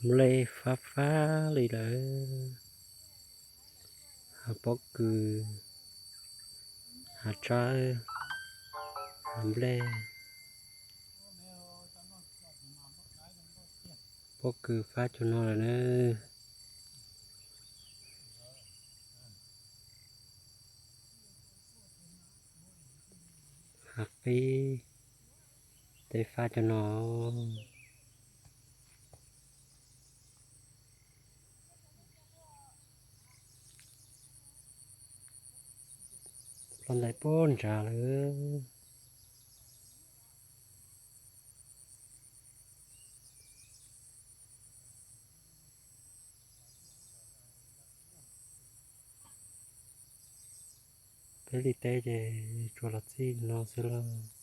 Nplej fab fab li lawm. Hav pob kws, hav tsawb, hav nplej. Pob kws fab cuag no lawm na. Hav qib, tej fab cuag no. Ploj ntais puag nrad lawm. Peb li teb ces tsuas los txij no xwb lauj.